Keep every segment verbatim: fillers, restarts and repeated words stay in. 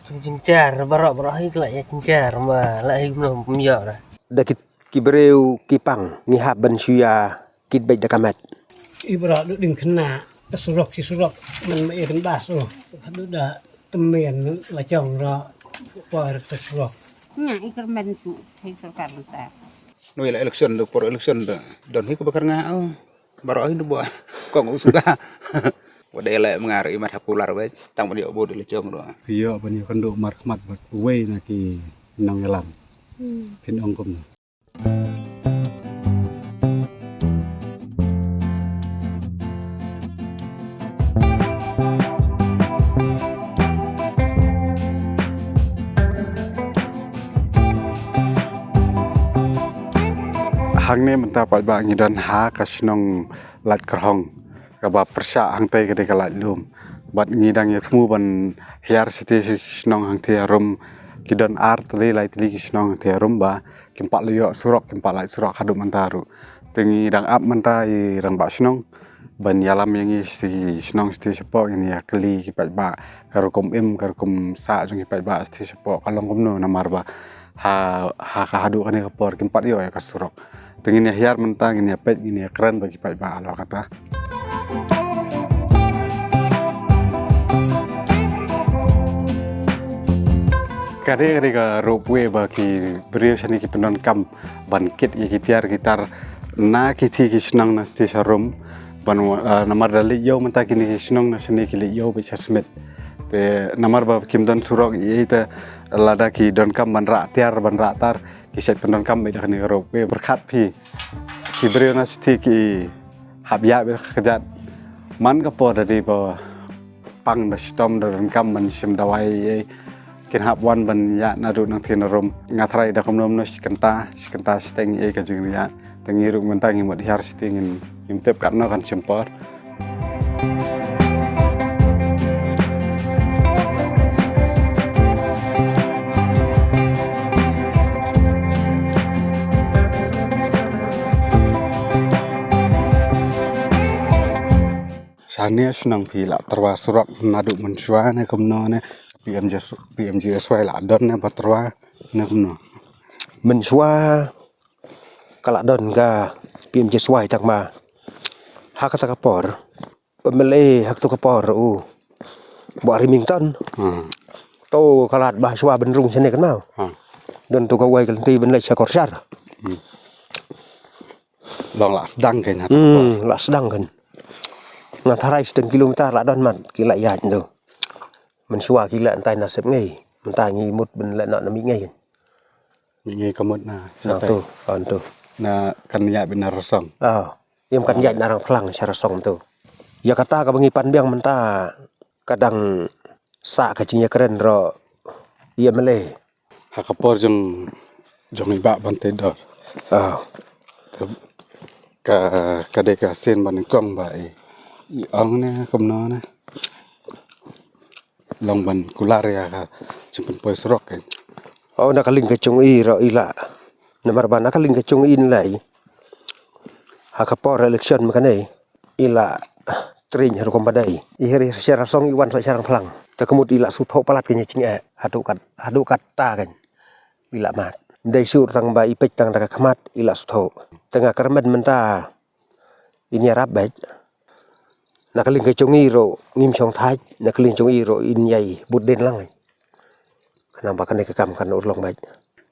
Jynjar baroh baroh hi ka la ïa jynjar ma la hi kumno pym ïoh ra. Da ki, ki briew ki pang ngi hap ban shu ïa kit beit da ka met. I baroh du ding khynnah, surok shi surok man ma i rim das u. Haduh da tymmen la jong ro por ta surok. Nga i kyrmen tu hei sorkar mynta. Noi la election du por election da don hi ko bakar nga u. Baroh hi nu ba kong u suda. Wa dei la mengar i mat hap kular beit tang ban ïoh bud la jong ro. Phi ïoh ban ïoh kynduh markhmat bad uwei na ki nongïalam. Phin ong kumno? Hangne mynta pat ba ngi don ha ka shnong Laitkyrhong. Kaba pyrshah hangtei ka dei ka Laitlum. Bad ngi dang ïa thmu ban hiar shatei sha ki shnong hangtei harum. Ki don ar tylli lai tylli ki shnong hangtei harum ba kim pat la ïoh surok, kim pat lait surok haduh mynta ruh. Te ngi dang ap mynta i rangbah shnong ban ïalam ïa ngi shatei ki shnong shatei shapoh, ngin ïa kylli ki paidbah ka rukom im, ka rukom sah jong ki paidbah shatei shapoh ka long kumno namar ba ha, ha ka haduh kane ka por kim pat ïoh ïa ka surok. Te ngin ïa hiar mynta, ngin ïa peit, ngin ïa kren bad ki paidbah halor kata. Ka dei, ka dei ka ropeway ba ki briew shane ki pyndonkam ban kit ïa ki tiar ki tar na ki thei ki shnong na shatei sharum. Ban wa-, ah, namar da leit ïew mynta kine ki shnong na shane ki leit ïew beit sha Smit. Te namar ba kim don surok ïa ita lada ki donkam ban rah tiar ban rah tar ki shet pyndonkam beit da kane ka ropeway. Pyrkhat phi ki briew na shatei ki hap ïa beit ka kjat man ka por da dei ba pang da shitom da donkam ban shim dawai ei. Kin hap wan ban ïa naduh nangthie narum. Nga tharai da kumno kumno shi kynta, shi kynta shiteng ei ka jingriat. Te ngi ruh mynta ngi mut hiar shatei ngin, ngim tip katno kan shim por. Shane shnong phi la tyrwa surok naduh mynshuwa ne kumno ne? P M G S, P M G S Y la don ne ba tyrwa ne kumno? Mynshuwa ka la don ka P M G S Y tang ma ha kata ka por M L A ha kata ka por u Bah Remington. Hmm. To ka lad ba shuwa ban rung shane kan mau. Hmm. Don to ka wai ka lynti ban leit sha Korshar. Hmm. Long la sdang kan ha. Hmm, la sdang kan. Nga tharai shiteng kilometer la don mat ki la ïaid tu. Mynshuwa ki la ntai nasep ngei. Mynta ngi mut ban leh na, na mi ngei. Mi ngei ka mut na. Na shatei. Tu, on tu. Na kan ïaid beit na Rasong. Ah, ïam kan ïaid na Rangphlang sha Rasong tu. Ïa kata kaba ngi pan biang mynta ka dang sah ka jingïakren ro ïa M L A. Ha ka por jong, jong i Bah Banteidor. Ah. Te ka, ka dei ka sien ba nyngkong ba i, i ong ne kumno ne. Long ban kular ïa ka jingpynpoi surok kan. Oh, na ka liang ka jong i ruh i la. Namar ba na ka liang ka jong i nlai. Ha ka por election ma kane i la tring ha rukom ba dei. I her sha Rasong i wan sha Rangphlang. Te ka mut i la shu thoh palat ka jingeh haduh kat, haduh katta kan. I la mad. Dei shuh tang ba i peit tang da ka khmat i la shu thoh. Te nga kyrmen mynta in ïarap beit. Na ka liang ka jong i ruh ngim shong thait, na ka liang jong i ruh in ïai bud dien lang. Khnang ba kane ka kam kan urlong beit.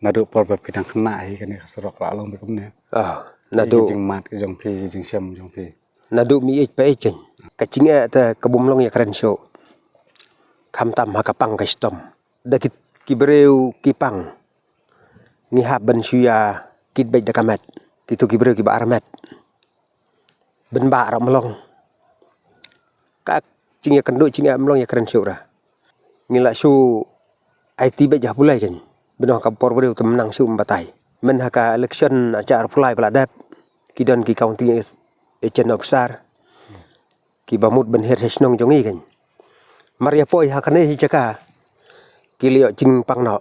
Naduh por ba phi dang khynnah hi kane ka surok la long beit kumne. Ah, naduh. Ka jingmad ka jong phi, ka jingshem jong phi. Naduh mi ïeit pa ïeit kan. Ka jingeh te ka bym long ïakren shuh. Khamtam ha ka pang ka shitom. Da ki, ki briew ki pang. Ngi hap ban shu ïa kit beit da ka met. Kitu ki briew kiba armet. Ban bah ruh ym long. Ka jingïakynduh jingeh ym long ïakren shuh ruh. Ngi la shu aiti beit ha pulai kan. Ban ong ka por briew te mynta shu ym batai. Myn ha ka election ha ka ar pulai ba la dep. Ki don ki counting agent officer. Kiba mut ban her sha shnong jong i kan. Mar ïa poi ha kane hi jaka ki la ïoh jingpang noh.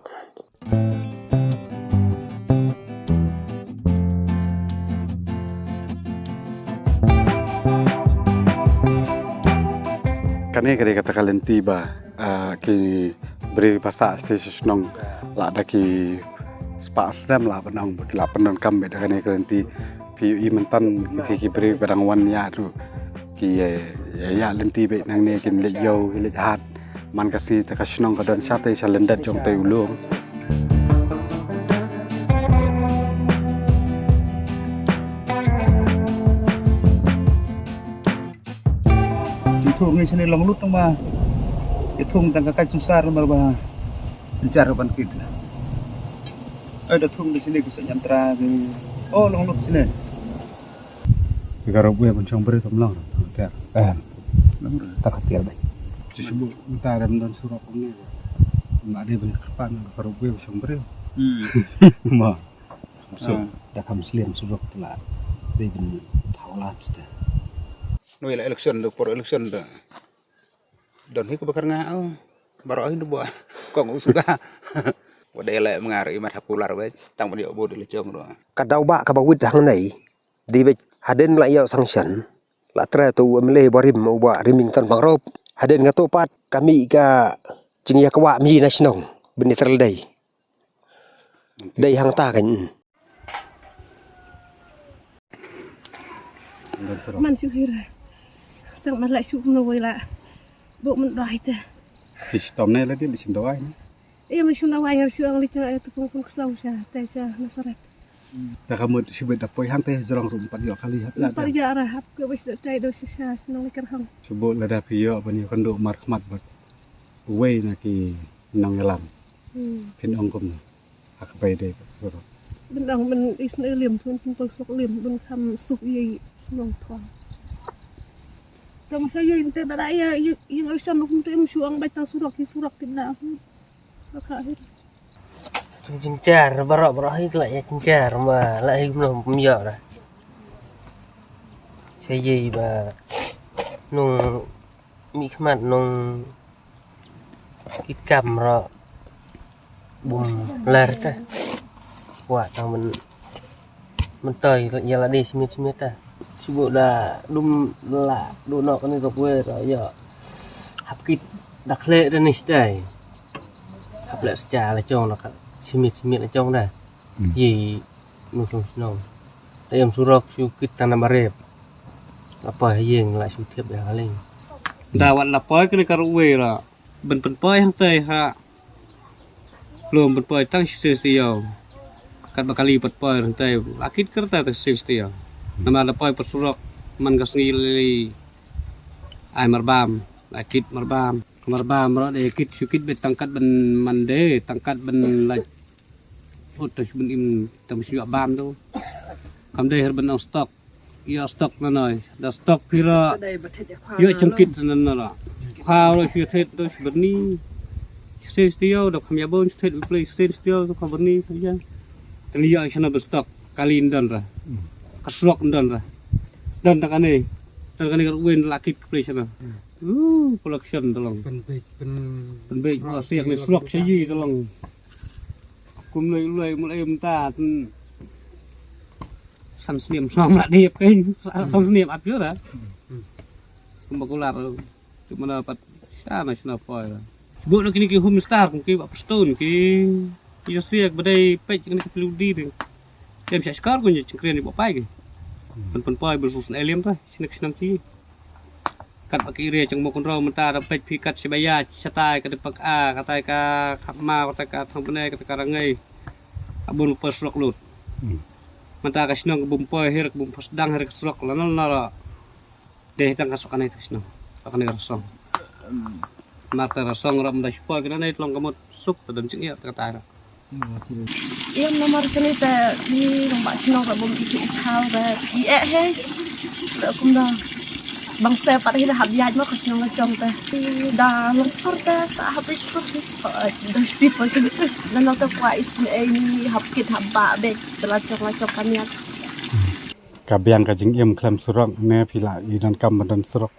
Kane ka dei kata ka lynti ba, ah, ki Briew ba sah shatei sha shnong la da ki spah snem la ban ong ba ki la pyndonkam beit da kane ka lynti. Phi ïohi mynta ki, ki briew ba dang wan ïaid ruh ki ïa, ïa, ïa lynti beit nangne, kin leit ïew, kin leit hat. Man ka sngi te ka shnong ka don shatei sha lyndet jong tei u lum. Ki thung ngi shane long lut tang ma. Ki thung tang ka kai sungsar mar ba. Jar ban kit. Ai da thung di shane ki sa ñiam tra ki. Oh, long lut shane. Ki ka rob wei ban shong briew tam long. Tiar. Eh. Long lut. Ta ka tiar bai. Ci shu mynta rem don surok kumne. Ma dei ban kyrpad ka rob wei ban shong briew. Hmm. Ma. So, ah, da kam sliam surok te la dei ban thaw lad te. Noi la election da, por election da. Don hi ka bakar nga, oh. Baroh hi da ba kong u suda. Wa dei la mengar i mat hap kular wei. Tang ban ïoh bud la jong ruh. Ka daw ba ka ba wit hangne. Dei beit hadien la ïoh sanction. La tra tu u M L A ba rim, u ba rim ing tan bangrop. Hadien nga tu pat kami ka jingïakwah mi na shnong. Bini tral dei. Dei hangta kan. Man shu hira. Tang man la shu kumno wei la. Bok man doi te. Ki stom ne la di, li shin doi ne. Iya, man shu doi ngar shu ang li chang ai tu pung pung ksau sha, te sha Nasaret. Ta ka mut shu bet da poi hangte jrong rum pat ïoh kali hap la. Pat ïoh ra hap ke bes da tai do sha sha nang li kerhang. Shu bok la da phi ïoh ban ïoh kan do mar khmat bat. Wei na ki nang yalam. Hmm. Phin ong kumno. Ak bai dei ka surok. Bendang men is ne lim tun tun tun surok lim ben kam suk ye surok tuang. Tang sa ye inte bara ya ye ye ngai san kum tu im suang bai tang surok ye surok tinda. Ka ka hir. Tum jinjar barok barok hi la ya jinjar ma la hi gum pum ya ra. Sa ye ba nung mi khmat nung ki kam ro bum lar ta. Wa tang men men toi ya la de smit smit ta. Sibu da dum la du nok ni ko pue ro ya. Hap kit da khle da ni stai. Hap le scha la chong la ka smit smit la chong da. Hmm. Ye nu song shnong. Ta yam surok shu kit ta na barep. La poi ha yeng la shu thiep ya haling. Da wat la poi kene ka ruwe ra. Ben pen poi hang tai ha. Lom pen poi tang shi se sti yau. Kat ba kali pat poi hang tai. La kit kerta ta shi se sti yau. Namar la poi pat surok man ka sngi li. Ai marbam. La kit marbam. Marbam ro de kit shu kit bet tangkat ben man de tangkat ben la. Ut tu shu ben im tam shu bam tu. Kam dei her ben ong stok. Ïa stok na noi. Da stok phi ra. Ïa chemkit na na la. Kha ro shu thet tu shu berni. Sen stio da kam ïa bon shu thet bi play sen stio tu kam berni tu ïa. Ten ïa shana ba stok. Kali ndon ra. Ka stok ndon ra. Don ta kane. Don kane ka wen la kit ka play shana. Uh, production tolong. Pen bej pen. Pen bej ba siak ni stok sha yi tolong. Kum lei lei mul em ta. San snem snem la dep kein. San snem ap jur ah. Kum ba kular. Tu mana pat sana sana poi. Buk na kini ki home star kum ki ba stone ki. Ki siak ba dei pej kini ki pelu di ding. Em sha skar kun je chengkren ni ba pai ki. Pen pen poi bel sus na elem ta. Sini ki senam ki. Kat ba ki area cheng mo kun rau menta da pej pi kat si baya shatai ka depak a katai ka khap ma katai ka thang bnai katai ka rangai. Abun pos lok lut. Menta ka shnong ka bum poi her ka bum pos dang her ka srok la nal nal. Dei tang ka sok anai tang shnong. Sok anai ka rasong. Mar ta rasong ram da shpoi ka anai tlong ka mut suk ta dam ching ïa ta ka tai ra. Ïa namar sini ta ni nong ba shnong ra bom i ki thau ra i eh he. Ra kum da bang se pat hi da hap ïaid ma ka shnong la chong ta. Da long skor ta sa hap i skor hi. Da sti pa sini. Na nong ta kwa i sini ai ni hap kit hap ba bek. Da la chong la chong ka niat. Ka biang ka jingim khlem surok ne phi la i donkam ban don surok.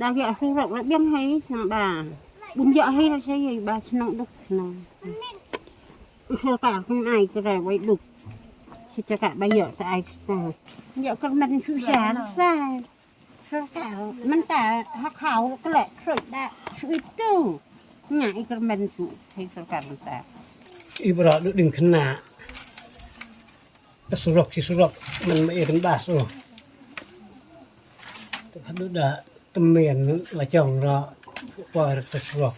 Da ïa surok la biang hai nang ba. Bun ïa hai la sai ba shnong duk shnong. Usul ka kun ai ka rai wai duk. Sita ka ba ïa sa ai sa. Ïa ka man su sa sa. Sa ka man ta ha khau ka le kroi da su itu. Nga i kyrmen tu hei sorkar mynta. I bra du ding kena. Ka surok ki surok man ma i rin bas oh. Tu hadu da temen la chong ra. Por ka surok.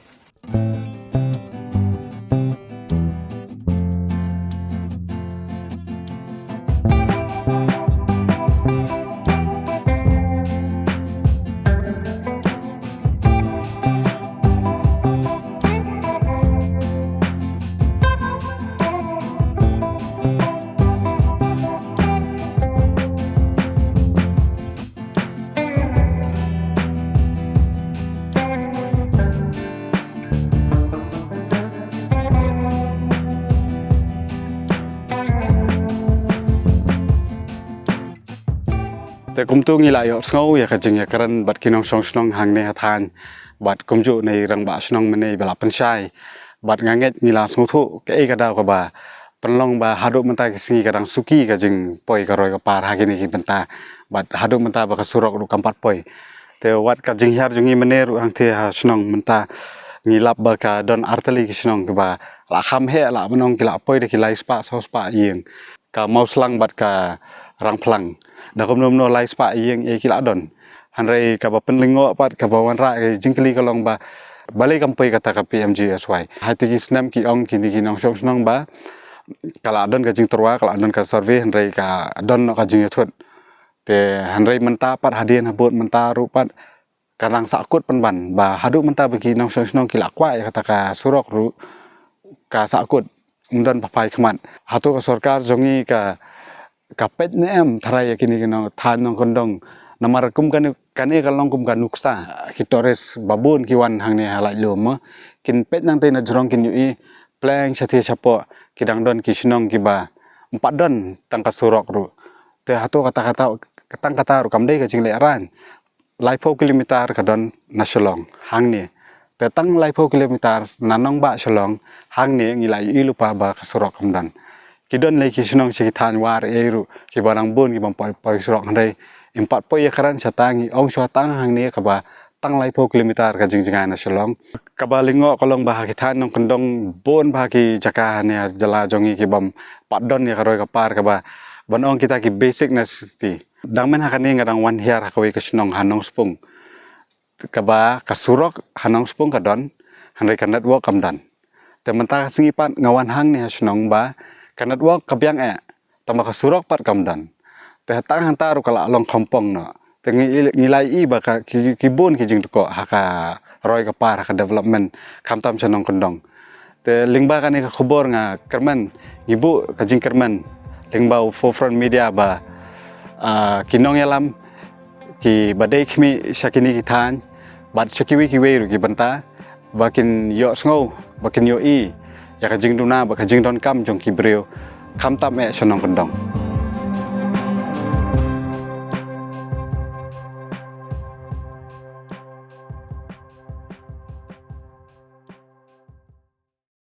Te kumtu ngi la ïohsngew ïa ka jingïakren bad ki nongshong shnong hangne ha thaiñ bad kumjuh na i rangbah shnong mynne ba la pynshai. Bad nga ngeit ngi la sngewthuh kaei ka daw kaba pynlong ba haduh mynta ki sngi ka dang suki ka jingpoi ka roi ka par ha kine ki bynta. Bad haduh mynta ba ka surok ruh kam pat poi. Te wat ka jinghiar jong ngi mynne ruh hangtei ha shnong mynta ngi lap ba ka don artylli ki shnong kiba la kham heh la ban ong ki la poi da ki lai spah saw spah ïing. Ka Mawslang bad ka Rangphlang. Da kumno kumno lai spah ïing eh ki la don. Hynrei kaba pynlyngngoh pat kaba wanrah ka jingkylli ka long ba balei kam poi kata ka P M G S Y. Hato ki snem ki ong kine ki nongshong shnong ba ka la don ka jingtyrwa, ka la don ka survey, hynrei ka don noh ka jingïathut. Te hynrei mynta pat hadien habud mynta ruh pat ka dang sahkut pynban ba haduh mynta ba ki nongshong shnong ki la kwah ïa kata ka surok ruh ka sahkut. Ym don ba phai khmat. Hato ka sorkar jong ngi ka ka peit ne em tharai ïa kine ki nong thaiñ nongkyndong. Namar kum kane, kane ka long kum ka nuksa ki tourist ba bun ki wan hangne ha Laitlum mo. Kin peit nangtei na jrong kin ïohi pleng shathie shapoh ki dang don ki shnong kiba ym pat don tang ka surok ruh. Te hato kata kata, tang kata ruh kam dei ka jingleh raiñ. Laiphew kilometer ka don na Shillong hangne. Te tang laiphew kilometer na nongbah Shillong hangne ngi la ïohi lypa ba ka surok kam don. Ki don lei ki shnong sha ki thaiñ War ei ruh kiba dang bun kiba ym poi, poi surok hynrei ym pat poi ïakren shata ngi ong shuwa tang hangne kaba tang laiphew kilometer ka jingjngai na Shillong. Kaba lyngngoh ka long ba ha ki thaiñ nongkyndong bun ba ha ki jaka hangne ha jylla jong ngi kibym pat don ïa ka roi ka par kaba ban ong kita ki basic necessity. Dang mynta ha kane nga dang wan hiar ha kawei ka shnong ha Nongspung. Kaba ka surok ha Nongspung ka don, hynrei ka network kam don. Te mynta ka sngi pat nga wan hangne ha shnong ba ka network ka biang eh, tangba ka surok pat kam don. Te tang hangta ruh ka la long kongpong noh. Te ngi, ngi la ïohi ba ka ki, ki bun ki jingdukok ha ka roi ka par ha ka development khamtam sha nongkyndong. Te lyngba kane ka khubor nga kyrmen, ngi buh ka jingkyrmen lyngba u Forefront Media ba, ah, ki nongïalam kiba dei khmih sha kine ki thaiñ bad sha kiwei kiwei ruh ki bynta ba kin ïohsngew, ba kin ïohi ïa ka jingduna bad ka jingdonkam jong ki briew khamtam eh sha nongkyndong.